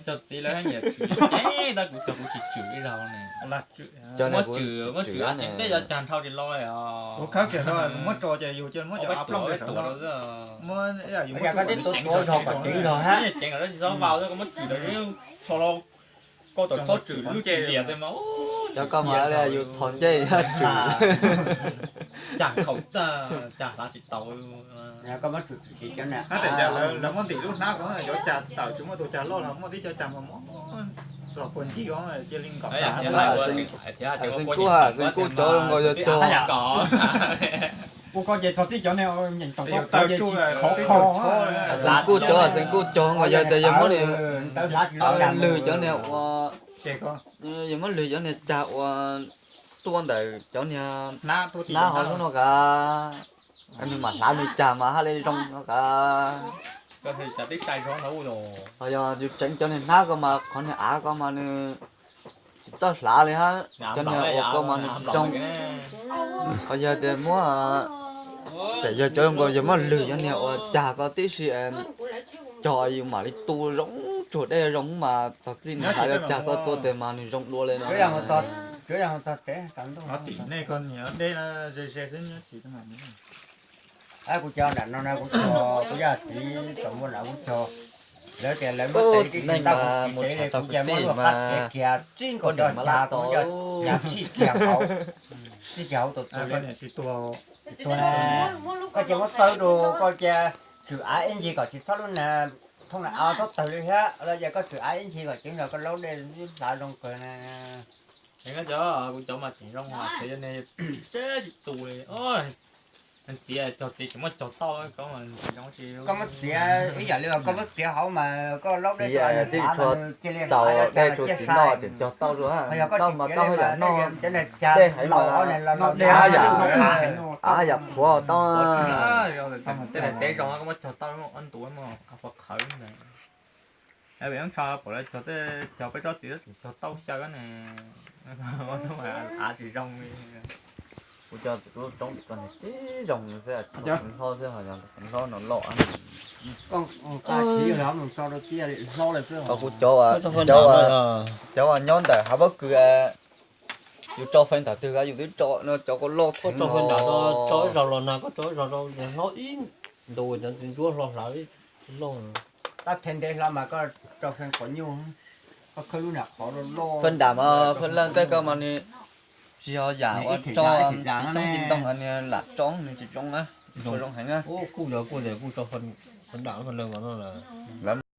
Cov txiv lawv nyiam tswm ceev, tab kuv cov kuv tsis tswm ib zaug ne. Muab tswm, muab tswm a tseem tej cov cag nrhau tsis los os. Kuv khawb kiag no muab tso ces yus cia muab cov a plooj rau saum no. Muab yus muab tso kom ceev zog, ceev zog hab, ceev kom tsis txhob vau, koj muab tswm rau, tso los koj tau txhob tswm lub tswm lias xwb mas. Cov koj mas yus txhos ncej tswm. Cag khaum tag, cag hlav tsis tau. Lawv muab ntim lub hnab ko, cov cag tawm tsis muaj tus cag loj los muaj tib cov cag mas mob txog puag ncig cia li nkaum. Xeev Kuj, Xeev Kuj cov zoo nkaus yog cog. Ua koj ces txog txij cov niag nyeem toom koj ces tsis khov kho. Xeev Kuj cov, Xeev Kuj cog nkaus yog tias yog muab lwg cov niag ua, yog muab lwg cov niag cag ua tuaj ntawm cov niag hnab hov no kav, nws mam hlav nws cag mas haj li zoo no kav. Ho yog yus tseev cov niag hnab ko mas qhov niag av ko mas nws tsis txawj hlav li hab, cov niag ua ko mas nws tsis zoo. Ho yog tias muab, pem yog cov nkaus yog muab lwg cov niag ua cag ko tib si, cog yus mam li tu zoo tsuag dej zoo mas txog txij nws hlav cov cag ko tuaj tes mas nws zoo dua li no. Kuv cov nram no na kuv cog, kuv yog txiv tau muaj lawv kuv cog, lawv tias lawv muab tes txiv neej mas mus tham tag kuv tij mas tib nkaus cov cag kuv cog, cag txhij kiag hauv, txhij kiag hauv tus tus li. Koj cia muab tawb rau koj cia, tswm av ib ncig kom tsis txhob lub na, thooj na av txhob tawg li thiab los yog koj tswm av ib ncig kom ceev los koj laub dej hlav zoo kawg na. Kuv cov mas tseem zoo, tseem tsis tu li. Txiav cog txiav tseem muab cog tauj, koj muab txiav ib yam li koj muab txiav hauv mas koj laub dej tib tshua tau dej tsuas txiv noj tseem cog tauj, tauj mas tauj yam noj dej heev mas, av yam qhuav tauj. Tej daim teb zoo koj muab cog tauj ob ntu, qhov qhawv ntawd. Pem Hmoob Tsho pom lawv cog, cog peb tsob txiv tseem cog tauj xyaw ne, av tsis zoo li. Kuv cov lub roob tim ko tib zoo xwb, hlob xwb, hlob no loj. Kuv cov, cov nyob ntawm hav pob kws, yus tso fee nram twg yus twb tso, cov ko loj koj tso fee nram, tso ib zaug los nag, koj tso ib zaug rau hlob ib ntus cov ntxiv ntsuab hlo hlawv ib loj. Tab them ntev hlo mas koj tso fee quav nyuj, koj khawb lub nram qhov loj loj. Fee nram mas fee leej tej ko mas nws tsis yog yam ua tso txiv xyoob txiv ntoo, nws lam tso nws tsis zoo na, tsis zoo heev na. Kuj yog kuj tias kuj tso fee nram fee leej mas no lawm.